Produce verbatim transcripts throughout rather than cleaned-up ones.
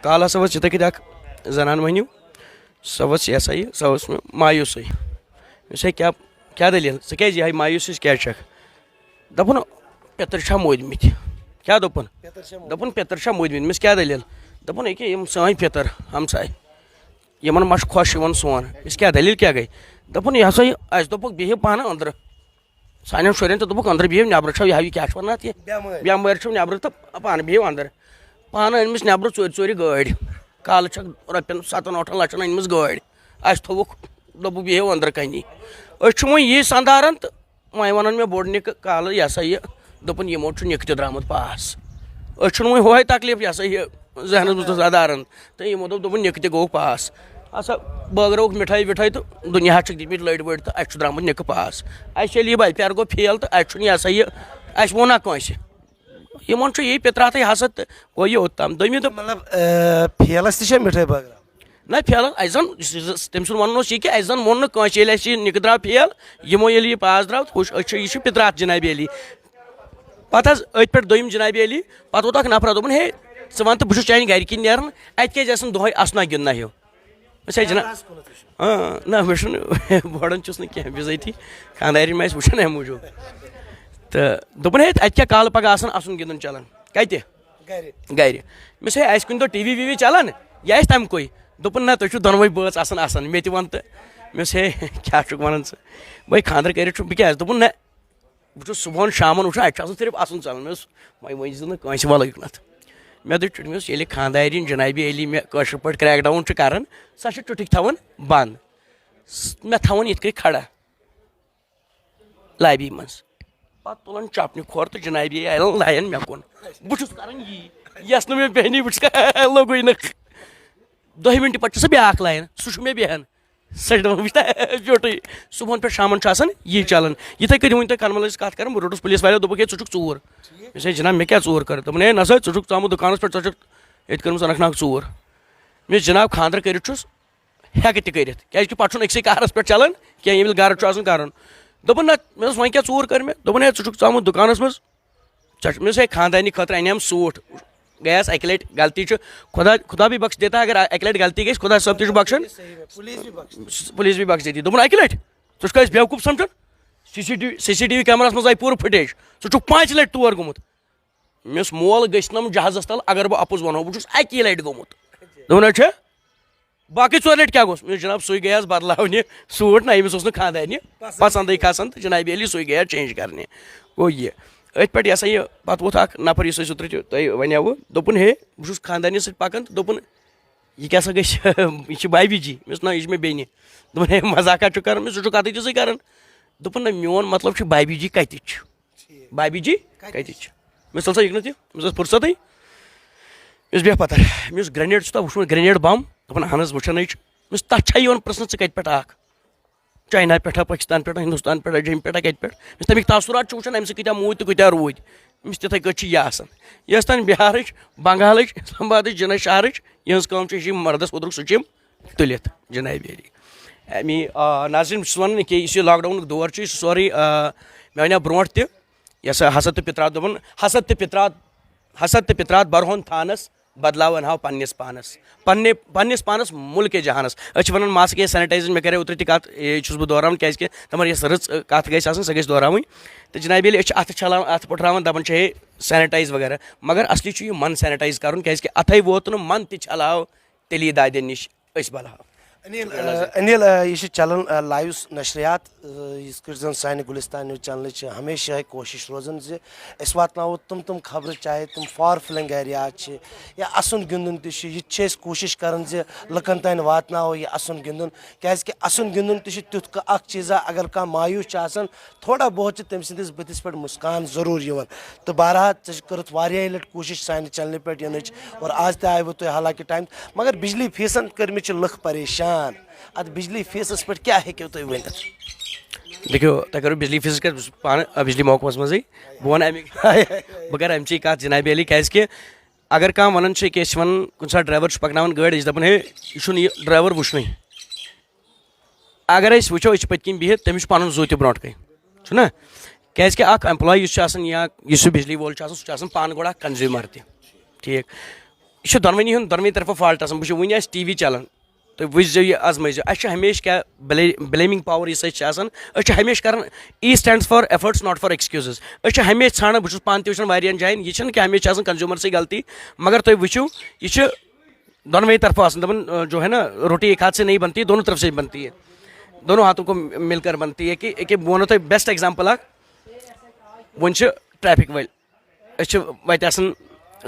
کالہٕ ہسا ؤژھ یِتھَے کٔنۍ اَکھ زنان مٔہنیوٗ، سۄ ؤژھ یہِ ہسا یہِ، سۄ ؤژھ مےٚ مایوٗسٕے۔ مےٚ ووٚنُس، "ہے، کیٛاہ، کیٛاہ دٔلیٖل؟ ژٕ کیٛازِ یِہوٚے مایوٗس ہِش کیٛازِ چھَکھ؟" دوٚپُن، "پِتٕر چھا موٗدمٕتۍ؟" کیٛاہ دوٚپُن؟ پِتٕر چھا موٗدمٕتۍ؟ دوٚپُن، "پِتٕر چھا موٗدمٕتۍ؟" مےٚ ووٚنُس، "کیٛاہ دٔلیٖل؟" دوٚپُن، "ییٚکیٛاہ یِم سٲنۍ پِتٕر، ہمساے، یِمَن ما چھُ خۄش یِوان سون؟" مےٚ ووٚنُس، "کیٛاہ دٔلیٖل کیٛاہ گٔے؟" دوٚپُن، "یہِ ہسا یہِ، اَسہِ دوٚپُکھ، بِہِو پانہٕ أنٛدرٕ۔" سانٮ۪ن شُرٮ۪ن تہِ دوٚپُکھ، "أنٛدرٕ بِہِو، نٮ۪برٕ چھَو یہِ ہاوِ، یہِ کیٛاہ چھِ وَنان اَتھ یہِ؟ بٮ۪مٲرۍ۔ بٮ۪مٲرۍ چھَو نٮ۪برٕ تہٕ پانہٕ بِہِو اَنٛدرٕ۔" پانہٕ أنۍ أمِس نٮ۪برٕ ژورِ ژورِ گٲڑۍ۔ کالہٕ چھَکھ رۄپیَن سَتَن ٲٹھَن لَچھَن أنۍ مٕژ گٲڑۍ۔ اَسہِ تھوٚوُکھ، دوٚپُکھ، "بِہِو أنٛدرٕ کَنی۔" أسۍ چھِ وۄنۍ یی سَندارَن تہٕ وۄنۍ وَنان مےٚ بوٚڑ نِکہٕ کالہٕ، یہِ ہسا یہِ، دوٚپُن، "یِمو چھُ نِکہٕ تہِ درٛامُت پاس۔ أسۍ چھُنہٕ وۄنۍ ہُہے تکلیٖف، یہِ ہسا یہِ، ذہنَس منٛز تہٕ سَدارَن۔" تہٕ یِمو دوٚپ، دوٚپُن، "نِکہٕ تہِ گوٚو پاس۔" ہسا بٲگرٲوُکھ مِٹھٲے وِٹھٲے تہٕ دُنیاہَس چھِکھ دِتمٕتۍ لٔڑۍ ؤڑۍ تہٕ اَسہِ چھُ درٛامُت نِکہٕ پاس۔ اَسہِ ییٚلہِ یہِ بَچہٕ پیارٕ گوٚو فیل تہٕ اَسہِ چھُنہٕ یہِ ہسا یہِ، اَسہِ ووٚن نا کٲنٛسہِ۔ یِمَن چھُ یی پِتراتھٕے حسد تہٕ گوٚو یہِ اوٚت تام۔ دوٚیمہِ دۄہ مطلب، آ، فیلَس تہِ چھےٚ مِٹھٲے بٲگراوٕنۍ؟ نہ، فیلَس، اَسہِ زَن، یُس یہِ، تٔمۍ سُنٛد وَنُن اوس یہِ کہِ اَسہِ زَن ووٚن نہٕ کٲنٛسہِ، ییٚلہِ اَسہِ یہِ نِکہٕ درٛاو فیل، یِمو ییٚلہِ یہِ پاس درٛاو، ہُش، أسۍ چھِ، یہِ چھُ پِتراتھ جنابِ علی۔ پَتہٕ حظ أتھۍ پٮ۪ٹھ دوٚیِم جنابِ علی، پَتہٕ ووت اَکھ نفرا، دوٚپُن، "ہے، ژٕ وَن تہٕ بہٕ چھُس چانہِ گَرِکِنۍ نیران، اَتہِ کیٛازِ آسان دۄہَے اَسُنا گِنٛدنا ہیوٗ؟" أسۍ ہے جناب، اۭں، نہ، مےٚ چھُنہٕ، بہٕ چھُس نہٕ کینٛہہ بِذٲتی، خانٛدارِنۍ ما آسہِ وٕچھان اَمہِ موٗجوٗب۔ تہٕ دوٚپُن، "ہے، اَتہِ کیٛاہ کالہٕ پَگاہ آسان اَسُن گِنٛدُن چَلان؟" کَتہِ؟ گَرِ۔ گَرِ۔ مےٚ ووٚنُس، "ہے، اَسہِ کُنہِ دۄہ ٹی وی وی وی چَلان، یہِ آسہِ تَمہِ کُے؟" دوٚپُن، "نہ، تُہۍ چھِو دۄنوَے بٲژ آسان اَسان، مےٚ تہِ وَن تہٕ۔" مےٚ ووٚنُس، "ہے، کیٛاہ چھُکھ وَنان ژٕ؟ بٔے خانٛدر کٔرِتھ چھُ، بہٕ کیٛازِ؟" دوٚپُن، "نہ، بہٕ چھُس صُبحَن شامَن وٕچھان، اَتہِ چھُ آسان صرف اَسُن ژَلان۔" مےٚ ووٚنُس، "وۄنۍ ؤنۍ زِ نہٕ کٲنٛسہِ وَلہٕ یُکنَتھ۔" مےٚ دوٚپ، مےٚ ووٚنُس، ییٚلہِ خانٛدارِنۍ جنابِ علی مےٚ کٲشِر پٲٹھۍ crack down چھِ کَران، سۄ چھِ ٹُٹھِکۍ تھاوان بنٛد۔ س-، مےٚ تھاوان یِتھ کٔنۍ کھڑا لابی منٛز۔ پَتہٕ تُلان چَپنہِ کھۄر تہٕ جنابِ علی لایَن مےٚ کُن۔ بہٕ چھُس کَران یی، یَس نہٕ مےٚ بیٚہنی، بہٕ چھُس کَران، لوٚگُے نہٕ۔ دۄیہِ مِنٹہِ پَتہٕ چھُ سُہ بیٛاکھ لایَن، سُہ چھُ مےٚ بیٚہان۔ سۄ چھِ دَپان، "وٕچھ تہ، بیوٗٹھٕے۔" صُبحَن پٮ۪ٹھ شامَن چھُ آسان یی چَلان۔ یِتھَے کٔنۍ وٕنۍ تۄہہِ کَنمَلٕچ کَتھ کَران، بہٕ روٚٹُس پُلیٖس والیو، دوٚپُکھ، "ہے، ژٕ چھُکھ ژوٗر۔" مےٚ ووٚنُس، "ہے جناب، مےٚ کیٛاہ ژوٗر کٔر؟" دوٚپُن، "ہے نہ سا، ژٕ چھُکھ ژامُت دُکانَس پٮ۪ٹھ، ژےٚ چھُکھ ییٚتہِ کٔرمٕژ اَنَکھ ناگ ژوٗر۔" مےٚ ووٚنُس، "جناب، خانٛدر کٔرِتھ چھُس ہٮ۪کہٕ تہِ کٔرِتھ، کیٛازِکہِ پَتہٕ چھُنہٕ أکسٕے کارَس پٮ۪ٹھ چَلان کینٛہہ، ییٚمہِ وِزِ گَرٕ چھُ آسان کَرُن۔" دوٚپُن، "نہ۔" مےٚ ووٚنُس، "وۄنۍ کیٛاہ ژوٗر کٔر مےٚ؟" دوٚپُن، "ہے، ژٕ چھُکھ ژامُت دُکانَس منٛز۔" ژےٚ چھُ، مےٚ ووٚنُس، "ہے، خانٛدارنہِ خٲطرٕ اَنیٛام سوٗٹ۔" گٔیَس اَکہِ لَٹہِ غلطی چھُ، خۄدا، خۄدا بھی بخش دیتا، اگر اَکہِ لَٹہِ غلطی گژھِ، خۄدا صٲب تہِ چھُ بخشان۔ پُلیٖس بھی بخش دیتی۔ دوٚپُن، "اَکہِ لَٹہِ؟ ژٕ چھُکھ اَسہِ بیوقوٗف سَمجھان؟ C C T V, C C T V کیمراہَس منٛز آیہِ پوٗرٕ فُٹیج۔ ژٕ چھُکھ پانٛژِ لَٹہِ تور گوٚمُت۔" مےٚ ووٚنُس، "مول گٔژھۍ نہٕ جہازَس تَل، اگر بہٕ اَپُز وَنہو، بہٕ چھُس اَکی لَٹہِ گوٚمُت۔" دوٚپُن، "اچھا۔" باقٕے ژورِ لَٹہِ کیٛاہ گوٚژھ؟ مےٚ ووٚنُس، "جناب، سُے گٔیَس بدلاونہِ سوٗٹ نہ، أمِس اوس نہٕ خانٛدارنہِ پسنٛدٕے کھسان تہٕ جنابِ علی سُے گٔیَس چینج کرنہِ۔" گوٚو یہِ۔ أتھۍ پٮ۪ٹھ یہِ ہسا یہِ پَتہٕ ووٚتھ اَکھ نفر، یُس اَسہِ اوترٕ تہِ تۄہہِ وَنیوٕ، دوٚپُن، "ہے، بہٕ چھُس خانٛدارنہِ سۭتۍ پَکان۔" تہٕ دوٚپُن، "یہِ کیٛاہ سا گژھِ؟ یہِ چھِ بھابھی جی۔" مےٚ ووٚنُس، "نہ، یہِ چھِ مےٚ بیٚنہِ۔" دوٚپُن، "ہے، مزاقا چھُ کران؟" مےٚ ووٚنُس، "ژٕ چھُکھ اَتھٕے تِژٕے کران؟" دوٚپُن، "نہ، میون مطلب چھُ بھابھی جی کَتِچ چھِ؟" بھابھی جی کَتِچ؟ مےٚ ژَل سا یِکنَتھ یہِ، مےٚ ٲس فرصتٕے۔ مےٚ اوس بیٚہہ پَتھر، مےٚ اوس گرٛنیڈ، چھُ تۄہہِ وٕچھمُت گرٛنیڈ بم؟ دوٚپُن، اَہن حظ، وٕچھان ہے چھُ۔ مےٚ اوس تَتھ چھا یِوان پرٛژھنہٕ، ژٕ کَتہِ پٮ۪ٹھ آکھ؟ چاینا پٮ۪ٹھا، پٲکِستان پٮ۪ٹھا، ہِندُستان پٮ۪ٹھا، جیٚمہِ پٮ۪ٹھا، کَتہِ پٮ۪ٹھ؟ مےٚ اوس تَمِکۍ تاثرات چھُ وٕچھان، اَمہِ سۭتۍ کۭتیٛاہ موٗدۍ تہٕ کۭتیٛاہ روٗدۍ۔ مےٚ اوس تِتھَے کٔٹھۍ چھِ یہِ آسان۔ یہِ ٲس تَن بِہارٕچ، بنٛگالٕچ، اِسلام آبادٕچ، جِنَے شہرٕچ، یِہٕنٛز کٲم چھِ، یہِ چھِ مردَس اوترُک سُہ چھِ یِم تُلِتھ جنابِ علی۔ اَمی، آ، ناظریٖن، بہٕ چھُس وَنان یہِ کہِ یُس یہِ lockdownُک دور چھُ، یہِ چھُ سورُے، آ، مےٚ وَنیٛاو برونٛٹھ تہِ، یہِ ہسا حسد تہٕ پِتراتھ دوٚپُن، حسد تہٕ پِتراتھ، حسد تہٕ پِتراتھ برہون تھانَس، بدلاو اَنہاو پنٛنِس پانَس، پنٛنہِ، پنٛنِس پانَس مُلکِ جہانَس۔ أسۍ چھِ وَنان ماسکہِ یا sanitize، مےٚ کَرے اوترٕ تہِ کَتھ، یہِ چھُس بہٕ دۄہراوان، کیٛازِکہِ دَپان یۄس رٕژ، ٲ، کَتھ گژھِ آسٕنۍ، سۄ گژھِ دۄہراوٕنۍ۔ تہٕ جنابِ علی، أسۍ چھِ اَتھٕ چھَلان، اَتھٕ پٔٹھراوان، دَپان چھِ، "ہے، sanitize وغیرہ"، مگر اصلی چھُ یہِ من sanitize کَرُن، کیٛازِکہِ اَتھَے ووت نہٕ من تہِ چھَلاو تیٚلی دادٮ۪ن نِش أسۍ بَلاو۔ انیل، آ، انیل، آ، یہِ چھِ چلان، آ، live نشریات، آ، یِتھ کٲٹھۍ زن سانہِ گُلستان news channelٕچ چھِ ہمیشہِ یِہے کوٗشِش روزان زِ أسۍ واتناوو تِم تِم خبرٕ، چاہے تِم far flung areaہٕچ چھِ یا اَسُن گِنٛدُن تہِ چھُ، یہِ تہِ چھِ أسۍ کوٗشِش کران زِ لُکن تام واتناوو یہِ اَسُن گِنٛدُن، کیازِ کہِ اَسُن گِنٛدُن تہِ چھُ تیُتھ کانٛہہ اکھ چیٖزا، اگر کانٛہہ مایوٗس چھُ آسان، تھوڑا بہت چھِ تٔمۍ سٕنٛدِس بٕتھِس پٮ۪ٹھ مُسکان ضروٗر یِوان۔ تہٕ بارہا، ژےٚ چھِ کٔرٕتھ واریاہہِ لَٹہِ کوٗشِش سانہِ channelہِ پٮ۪ٹھ یِنٕچ، اور آز تہِ آیہِ وٕ تُہۍ، حالانکہِ time، مگر بجلی feesن کٔرمٕتۍ چھِ لُکھ پریشان۔ اَتھ بجلی feesس پٮ۪ٹھ کیٛاہ ہیٚکِو تُہۍ ؤنِتھ؟ دٔپِو، تۄہہِ کٔرٕو بجلی feesس کَتھ، بہٕ چھُس پانہٕ، آ، بجلی محکمَس منٛزٕے۔ بہٕ وَنہٕ اَمِکۍ، بہٕ کَرٕ اَمچی کَتھ جنابِ علی، کیٛازِکہِ اگر کانٛہہ وَنان چھُ کہِ أسۍ چھِ وَنان کُنہِ ساتہٕ driver چھُ پَکناوان گٲڑۍ، أسۍ چھِ دَپان، "ہے، یہِ چھُنہٕ یہِ driver وٕچھنُے۔" اگر أسۍ وٕچھو، أسۍ چھِ پٔتۍ کِنۍ بِہِتھ، تٔمِس چھُ پَنُن زُو تہِ برونٛٹھ کَنہِ، چھُنہ؟ کیٛازِکہِ اَکھ employee یُس چھُ آسان یا یُس سُہ بجلی وول چھُ آسان، سُہ چھُ آسان پانہٕ گۄڈٕ اَکھ consumer تہِ، ٹھیٖک؟ یہِ چھُ دۄنوٕنی ہُنٛد، دۄنوٕنی طرفہٕ فالٹ آسان۔ بہٕ چھُس وٕنہِ آسہِ ٹی وی چلان، تُہۍ وٕچھزیو یہِ، آزمٲیزیو۔ اَسہِ چھُ ہمیشہِ کیٛاہ بلے-، بلیمِنگ پاور یُس اَسہِ چھِ آسان، أسۍ چھِ ہمیشہِ کران، E stands for efforts, not for excuses۔ أسۍ چھِ ہمیشہِ ژھانڈان، بہٕ چھُس پانہٕ تہِ وٕچھان واریاہن جاین، یہِ چھَنہٕ کہِ ہمیشہِ چھِ آسان کنزیوٗمرسٕے غلطی، مگر تُہۍ وٕچھِو، یہِ چھِ دۄنوَے طرفہٕ آسان۔ دَپان، جو ہے نا، روٹی ایک ہاتھ سے نہیں بنتی، دونوں طرف سے بنتی ہے، دونوں ہاتھوں کو مل کر بنتی ہے۔ کہ، کہ بہٕ وَنو تۄہہِ بیسٹ ایگزامپل اکھ، وۄنۍ چھِ ٹریفک وٲلۍ، أسۍ چھِ وَتہِ آسان،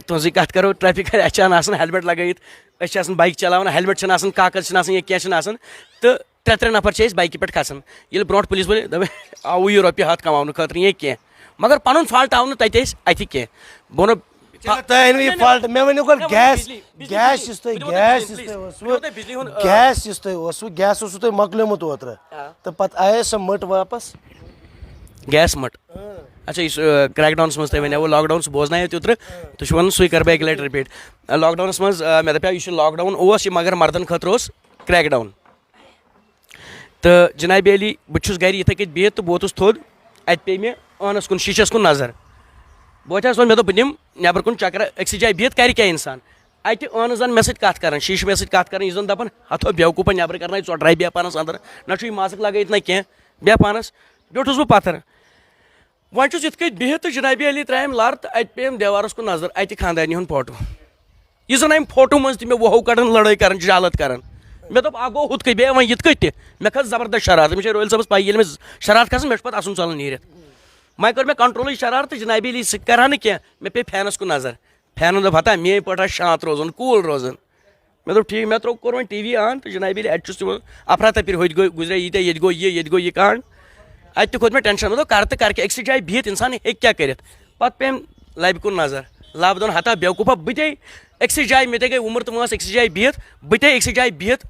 تُہنٛزٕے کَتھ کَرو، ٹریفک وٲلۍ، اَسہِ چھِ آسان ہیلمٹ لگٲیِتھ، أسۍ چھِ آسان بایِک چلاوان، ہیلمٹ چھِنہٕ آسان، کاغذ چھِنہٕ آسان یا کینٛہہ چھِنہٕ آسان، تہٕ ترٛےٚ ترٛےٚ نفر چھِ أسۍ بایکہِ پٮ۪ٹھ کھسان۔ ییٚلہِ برونٛٹھ پُلیٖس وٲلۍ دَپان، آوُ یہِ رۄپیہِ ہَتھ کماونہٕ خٲطرٕ یا کینٛہہ، مگر پَنُن فالٹ آو نہٕ تَتہِ اَسہِ اَتھِ کینٛہہ۔ بہٕ وَنو، چلو، تۄہہِ أنِو یہِ نہ، نہ، فالٹ، مےٚ ؤنِو گۄڈٕ نہ، ؤنِو گیس، بجلی، بجلی، گیس بجلی، یُس تۄہہِ، بہٕ دِمو تۄہہِ گیس بجلی، یُس تۄہہِ please۔ اوسوٕ، بہٕ دِمو تۄہہِ بجلی ہُنٛد، آ، گیس یُس تۄہہِ اوسوٕ، گیس اوسوٕ تۄہہِ مۄکلیومُت اوترٕ، آ۔ تہٕ پَتہٕ آیے سۄ مٔٹ واپس۔ گیس مٔٹ۔ اچھا، یُس، آ، کریک ڈاونَس منٛز تۄہہِ وَنیوٕ، لاک ڈاوُن سُہ بوزنایو تہِ اوترٕ، تُہۍ چھِو وَنان سُے کَرٕ بہٕ اَکہِ لَٹہِ رِپیٖٹ۔ آ، لاک ڈاوُنَس منٛز، آ، مےٚ دَپیو، یُس یہِ لاک ڈاوُن اوس، یہِ مگر مردَن خٲطرٕ اوس کریک ڈاوُن۔ تہٕ جنابِ علی، بہٕ چھُس گَرِ یِتھَے کٔنۍ بِہِتھ تہٕ بہٕ ووتُس تھوٚد، اَتہِ پیٚیہِ مےٚ ٲنَس کُن، شیٖشَس کُن نظر۔ بہٕ وۄتھیٛاس وۄنۍ، مےٚ دوٚپ، بہٕ دِمہٕ نٮ۪بَر کُن چکرا، أکسٕے جایہِ بِہِتھ کَرِ کیٛاہ اِنسان؟ اَتہِ ٲنہٕ زَن مےٚ سۭتۍ کَتھ کَران، شیٖشہٕ مےٚ سۭتۍ کَتھ کَران، یہِ زَن دَپان، ہَتھو بیوقوٗفا، نٮ۪برٕ کَرنَے ژۄٹرے بیٚہہ پانَس اَنٛدر، نہ چھُ یہِ ماسٕک لَگٲیِتھ نہ کینٛہہ، بیٚہہ پانَس۔ بیوٗٹھُس بہٕ پَتھَر۔ وۄنۍ چھُس یِتھ کٔنۍ بِہِتھ تہٕ جنابِ علی ترٛایَم لَر تہٕ اَتہِ پیٚیَم دیوارَس کُن نظر، اَتہِ خانٛدارنہِ ہُنٛد فوٹو۔ یُس زَن اَمہِ فوٹو منٛز تہِ مےٚ وُہو کَڑان، لڑٲے کَران، جہالت کَران۔ مےٚ دوٚپ، اَکھ گوٚو ہُتھ کٔنۍ، بیٚیہِ وۄنۍ یِتھ کٔنۍ تہِ۔ مےٚ کھٔژ زبردست شرارت۔ مےٚ چھِ رٲلۍ صٲبَس پَے، ییٚلہِ مےٚ شرارت کھسان، مےٚ چھُ پَتہٕ اَسُن ژَلان نیٖرِتھ۔ وۄنۍ کٔر مےٚ کنٹرولٕے شرارت تہٕ جنابِ علی سۭتۍ کَرٕ ہا نہٕ کینٛہہ۔ مےٚ پیٚیہِ فینَس کُن نظر۔ فینَن دوٚپ، ہتا، میٛٲنۍ پٲٹھۍ آسہِ شانت روزُن، cool روزُن۔ مےٚ دوٚپ، ٹھیٖک، مےٚ ترٛوو، کوٚر وۄنۍ ٹی وی on تہٕ جنابِ علی اَتہِ چھُس تِمو افراتفری، ہُتہِ گوٚو، گُزرے ییٖتیٛاہ، ییٚتہِ گوٚو یہِ، ییٚتہِ گوٚو یہِ کانٛڈ۔ اَتہِ تہِ کھوٚت مےٚ ٹٮ۪نشَن۔ مےٚ دوٚپ، کَرٕ تہٕ کَرٕ کیٛاہ، أکسٕے جایہِ بِہِتھ اِنسان ہیٚکہِ کیٛاہ کٔرِتھ؟ پَتہٕ پیٚیَم لَبہِ کُن نظر۔ لَب دَپان، ہتا بیوقوٗفا، بہٕ تے أکسٕے جایہِ، مےٚ تے گٔے وُمر تہٕ وٲنٛس أکسٕے جایہِ بِہِتھ، بہٕ تے أکسٕے جایہِ بِہِتھ۔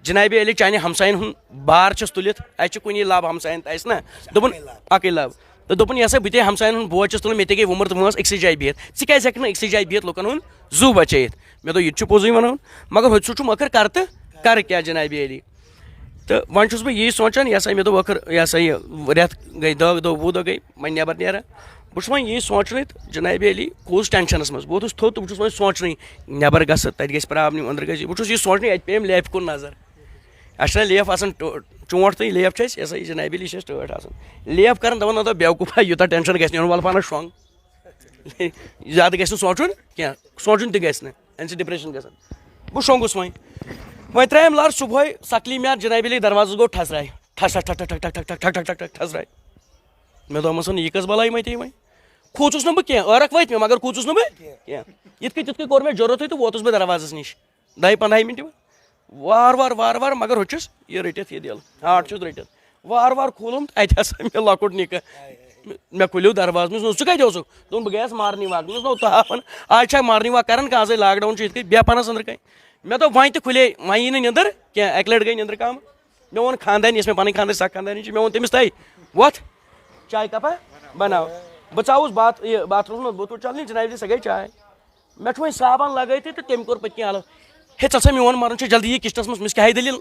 جنابِ علی، چانہِ ہمساین ہُنٛد بار چھُس تُلِتھ، اَسہِ چھُ کُنی لب ہمساین تہٕ اَسہِ نا۔ دوٚپُن، اَکٕے لب۔ تہٕ دوٚپُن، یہِ ہسا بہٕ تہِ ہمساین ہُنٛد بوج چھُس تُلان، مےٚ تہِ گٔے وُمر تہٕ وٲنٛس أکسٕے جایہِ بِہِتھ۔ ژٕ کیٛازِ ہیٚککھ نہٕ أکسٕے جایہِ بِہِتھ لُکن ہُنٛد زُو بچٲیِتھ؟ مےٚ دوٚپ، یہِ تہِ چھُ پوٚزُے وَنان، مگر ہُتہِ چھُ، چھُ مۄخر کرٕ تہٕ کرٕ کیٛاہ جنابِ علی؟ تہٕ وۄنۍ چھُس بہٕ یی سونٛچان، یہِ ہسا مےٚ دوٚپ، ٲخٕر، یہِ ہسا یہِ رٮ۪تھ گٔے، دَہ دۄہ، وُہ دۄہ گٔے، وۄنۍ نٮ۪بر نیران۔ بہٕ چھُس وۄنۍ یی سونٛچنٕے تہٕ جنابِ علی، گوٚوُس ٹٮ۪نشنس منٛز۔ بہٕ ووتُس تھوٚد تہٕ بہٕ چھُس وۄنۍ سونٛچنٕے، نٮ۪بر گژھٕ، تَتہِ گژھِ پرابلم، أنٛدرٕ گژھِ۔ بہٕ چھُس یہِ سونٛچنٕے، اَتہِ پیٚیَم لیفہِ کُن نظر۔ اَسہِ چھِنہ لیف آسان ٹٲ-، چونٛٹھ تہٕ یہِ لیف چھِ اَسہِ، یہِ ہسا یہِ جنابِ علی چھِ اَسہِ ٹٲٹھ آسان۔ لیف کران، دَپان، نہ دَپ بیوقوٗفا، یوٗتاہ ٹٮ۪نشن گژھِ نہٕ ہیوٚن، وَلہٕ پانَس شۄنٛگ۔ زیادٕ گژھِ نہٕ سونٛچُن کینٛہہ، سونٛچُن تہِ گژھِ نہٕ، اَمہِ سۭتۍ ڈپریشن گژھان۔ بہٕ شۄنٛگُس وۄنۍ۔ وۄنۍ ترٛایَم لَر صُبحٲے، سَکلی مےٚ جنابِ علی دروازَس گوٚو ٹھسراے، ٹھس ٹھس ٹھس ٹھس ٹھس ٹھس ٹھس ٹھس ٹھس ٹھس ٹھس ٹھس ٹھسراے۔ مےٚ دوٚپمَس، یہِ کٔژ بَلایہِ مَتے وۄنۍ؟ کھوٗژُس نہٕ بہٕ کینٛہہ، عٲرَق وٲتۍ مےٚ، مگر کھوٗژُس نہٕ بہٕ کینٛہہ۔ یِتھ کٔنۍ، تِتھ کٔنۍ کوٚر مےٚ جُرتھٕے تہٕ ووتُس بہٕ دروازَس نِش۔ دَہہِ پنٛدہاے مِنٹہِ وار وار، وار وار، مگر ہُہ چھُس یہِ رٔٹِتھ یہِ دِل، ہارٹ چھُس رٔٹِتھ۔ وار وار کھوٗلُم تہٕ اَتہِ ہسا مےٚ لۄکُٹ نِکہٕ۔ مےٚ کھُلیو دروازٕ، مےٚ دوٚپُس، "ژٕ کَتہِ اوسُکھ؟" دوٚپُن، "بہٕ گٔیَس morning walk۔" مےٚ دوٚپُس، "نو، تہٕ ہاوَن، آز چھا morning walk کران کانٛہہ، آزَے lockdown چھُ، یِتھ کٔنۍ بیٚہہ پانَس أنٛدرٕ کَنہِ۔" مےٚ دوٚپ، "وۄنۍ تہِ کھُلے، وۄنۍ یی نہٕ نِندٕر کینٛہہ۔" اَکہِ لَٹہِ گٔے نِندٕر کَم۔ مےٚ ووٚن خاندارنہِ، یۄس مےٚ پَنٕنۍ خاندارِنۍ، سَکھ خاندارنہِ چھِ، مےٚ ووٚن تٔمِس، "تَے وۄتھ، چاے کَپا بَناو۔" بہٕ ژاوُس باتھ-، یہِ باتھ روٗمَس منٛز، بوتُل چھَلنہِ، جنابِ علی، سۄ گٔے چاے۔ مےٚ چھُ وۄنۍ صابن لگٲیتھٕے تہٕ تٔمۍ کوٚر پٔتۍ کِنۍ آلو۔ "ہے، ژٕ ہسا میون مرُن چھُ، جلدی یہِ کِچنس منٛز۔" مےٚ دوٚپمَس، "کیٛاہ ہے دٔلیٖل؟"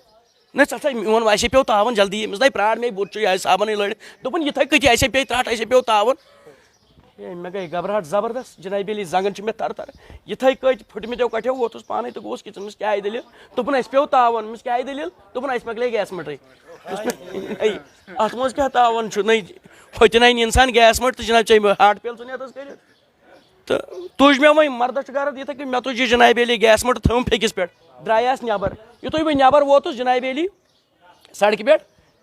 "نہ، ژٕ ہسا میون، اَسے پیوٚو تاوَن جلدی یہِ۔" مےٚ دوٚپمَس، "نَے پرٛار مے، بہٕ چھُ یِہوٚے صابنٕے لٲرِتھ۔" دوٚپُن، "یِتھَے کٔنۍ اَسے پیٚیہِ ترٛٹھ، اَسے پیوٚو تاوَن۔" ہے، مےٚ گٔے گھبراہٹ زبردست، جنابِ علی زنٛگن چھِ مےٚ تھر تھر۔ یِتھَے کٔنۍ پھٕٹمٕتیو کَٹھیو ووتُس پانَے تہٕ گوٚوُس کِچنس، "کیٛاہ ہے دٔلیٖل؟" دوٚپُن، "اَسہِ پیوٚو تاوَن۔" مےٚ دوٚپمَس، "کیٛاہ ہے دٔلیٖل؟" دوٚپُن، "اَسہِ مۄکلے گیس مٔٹٕے۔" دوٚپمَس، "ہے، اَتھ منٛز کیٛاہ تاوَن چھُ؟ نَے، ہوٚتہِ نَے نہٕ اِنسان گیس مٔٹ تہٕ جناب چیٚیہِ ہاٹ پیل ژٕ نٮ۪تَس کٔرِتھ۔" تہٕ تُج مےٚ وۄنۍ مردس چھُ غرض یِتھَے کٔنۍ، مےٚ تُج یہِ جنابِ علی گیس مٔٹ تہٕ تھٲوٕم پھیٚکِس پٮ۪ٹھ، درٛایاس نٮ۪بر۔ یُتھُے بہٕ نٮ۪بر ووتُس جنابِ علی سڑکہِ پٮ۪ٹھ،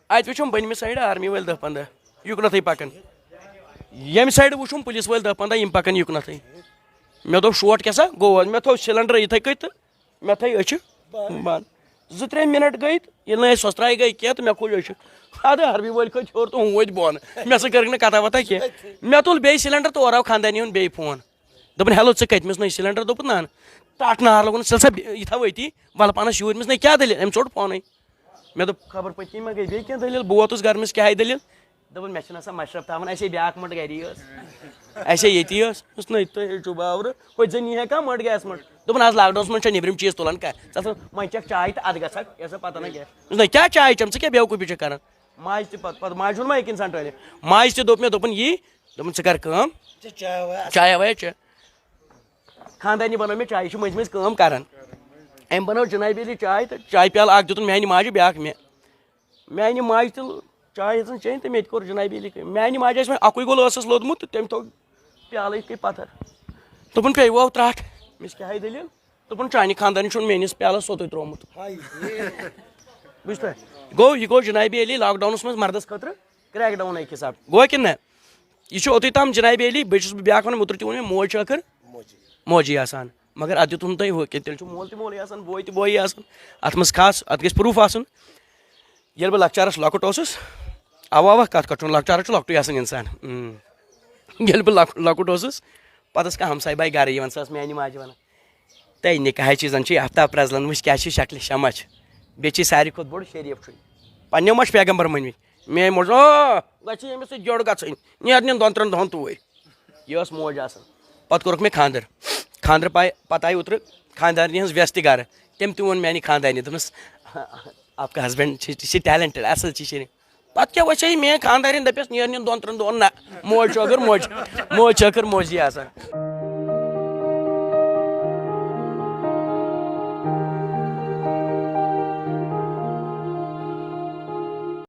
اَتہِ وٕچھُم بٔنمہِ سایڈٕ آرمی وٲلۍ دَہ پنٛداہ یُکنَتھٕے پکان۔ ییٚمہِ سایڈٕ وٕچھُم پُلیٖس وٲلۍ دَہ پنٛداہ، یِم پکان یُکنَتھٕے۔ مےٚ دوٚپ، "شوٹ کیٛاہ سا گوٚو آز؟" مےٚ تھوٚو سِلینڈر یِتھَے کٔنۍ تہٕ مےٚ تھٲے أچھِ بنٛد۔ زٕ ترٛےٚ مِنٹ گٔے، ییٚلہِ نہٕ اَسہِ سۄسترایہِ گٔے کینٛہہ تہٕ مےٚ کھوٗل أچھِ۔ اَدٕ عربی وٲلۍ کھٔتۍ ہیوٚر تہٕ ہُم وٲتۍ بۄن۔ مےٚ سۭتۍ کٔرٕکھ نہٕ کَتھا وَتھا کینٛہہ۔ مےٚ تُل بیٚیہِ سِلینڈر تہٕ اورٕ آو خاندارنہِ ہُنٛد بیٚیہِ فون۔ دوٚپُن، "ہیلو، ژٕ کَتہِ؟" مےٚ دوٚپُس، "نٔے سِلینڈر؟" دوٚپُن، "نہ، نہ۔" ٹاٹھ نار لوگُن، "ژٕ سا یہِ تھاو أتی، وَلہٕ پانَس یوٗرۍ۔" مےٚ دوٚپُس، "نٔے کیٛاہ دٔلیٖل؟" أمۍ ژوٚٹ فونٕے۔ مےٚ دوٚپ، "خبر پٔتۍ کِنۍ ما گٔے بیٚیہِ کینٛہہ دٔلیٖل؟" بہٕ ووتُس گرٕ، مےٚ دوٚپُس، "کیٛاہ ہے دٔلیٖل؟" دوٚپُن، "مےٚ چھِنہٕ آسان مَشرف تھاوان، اَسے بیٛاکھ مٔٹ گَری ٲس، اَسے ییٚتی ٲس۔" دوٚپُس، "نٔے تُہۍ ہے چھِو باورٕ، ہوٚتہِ زَن یی ہا کانٛہہ مٔٹ گیس مٔٹ۔" دوٚپُن، "آز لاکڈاونَس منٛز چھا نیٚبرِم چیٖز تُلان کانٛہہ؟ ژٕ ہسا وۄنۍ چَکھ چاے تہٕ اَدٕ گژھکھ، یہِ ہسا پَتہ نہ کینٛہہ۔" دوٚپُس، "نٔے کیٛاہ چاے چٮ۪م؟ ژٕ کیٛاہ بیوقوٗفی چھَکھ کران؟" ماجہِ تہِ پَتہٕ، پَتہٕ ماجہِ ہُنٛد ما ہیٚکہِ اِنسان ٹٲلِتھ؟ ماجہِ تہِ دوٚپ مےٚ، دوٚپُن، "یی۔" دوٚپُن، "ژٕ کر کٲم، ژےٚ چاے واے اَصٕل۔" چاے واے چےٚ۔ خاندارنہِ بنٲو مےٚ چاے، یہِ چھُ مٔنٛزۍ مٔنٛزۍ کٲم کران۔ أمۍ بنٲو جنابی علی چاے تہٕ چاے پیالہٕ اکھ دیُتُن میانہِ ماجہِ، بیاکھ مےٚ۔ میانہِ ماجہِ تہِ چاے ہیٚژٕن چیٚنۍ تہٕ مےٚ تہِ کوٚر جنابی علی کٲم۔ میانہِ ماجہِ آسہِ وۄنۍ اکُے گوٚل ٲسَس لوٚدمُت تہٕ تٔمۍ تھوٚو پیالہٕ یِتھ کٔنۍ پتھر۔ دوٚپُن، پیٚیہِ وو ترٛٹھ۔ مےٚ چھِ کیٛاہ ہے دٔلیٖل؟ دوٚپُن، چانہِ خاندارنہِ چھُنہٕ میٲنِس پیالس سوٚتُے ترٛوومُت۔ بوٗزتھا؟ گوٚو، یہِ گوٚو جنابی علی لاک ڈاونس منٛز مردس خٲطرٕ کریک ڈاؤن اکہِ حساب۔ گوٚو کِنہٕ نہ؟ یہِ چھُ اوٚتُے تام جنابی علی، بیٚیہِ چھُس بہٕ بیٛاکھ وَنان، مُتُر تہِ ووٚن مےٚ، موج چھِ ٲخٕر موجی۔ موجی آسان۔ مگر اَتھ دیُتُن تۄہہِ ہُہ کہِ تیٚلہِ چھُ مول تہِ مولٕے آسان، بوے تہِ بویی آسان۔ اَتھ منٛز خاص، اَتھ گژھِ پروٗف آسُن۔ ییٚلہِ بہٕ لۄکچارَس لۄکُٹ اوسُس، اَوا اَوا، کَتھ کَتھ چھُنہٕ، لۄکچارَس چھُ لۄکٹُے آسان اِنسان۔ اۭں۔ ییٚلہِ بہٕ لۄک-، لۄکُٹ اوسُس، پَتہٕ ٲس کانٛہہ ہمساے باے گَرٕ یِوان، سۄ ٲس میٛانہِ ماجہِ وَنان، تہٕ نِکاحٕچ چیٖزَن چھُے آفتاب پرٛزلان، وٕچھ کیٛاہ چھِ شکلہِ شمع چھِ۔ بیٚیہِ چھِ ساروی کھۄتہٕ بوٚڑ شریٖف چھُے۔ پنٛنیو ما چھِ پیغمبر مٲنۍمٕتۍ؟ میٛٲنۍ موج، آ، گژھِ أمِس سۭتۍ جوڑٕ گژھٕنۍ، نیرنہِ دۄن ترٛٮ۪ن دۄہَن توٗرۍ۔ یہِ ٲس موج آسان۔ پَتہٕ کوٚرُکھ مےٚ خانٛدر۔ خانٛدرٕ پاے-، پَتہٕ آیہِ اوترٕ خانٛدارنہِ ہٕنٛز وٮ۪س تہِ گَرٕ۔ تٔمۍ تہِ ووٚن میٛانہِ خانٛدارنہِ، دوٚپنَس، "آپ کا ہسبینڈ چھِ، چھِ ٹیلنٹڈ، اَصٕل چھِ شریٖف۔" پَتہٕ کیٛاہ وۄنۍ چھےٚ یہِ میٛٲنۍ خانٛدارِنۍ، دَپٮ۪س، نیرنہِ دۄن ترٛٮ۪ن دۄہَن نہ، موج چھِ ٲخٕر موج، موج چھِ ٲخٕر موجی آسان۔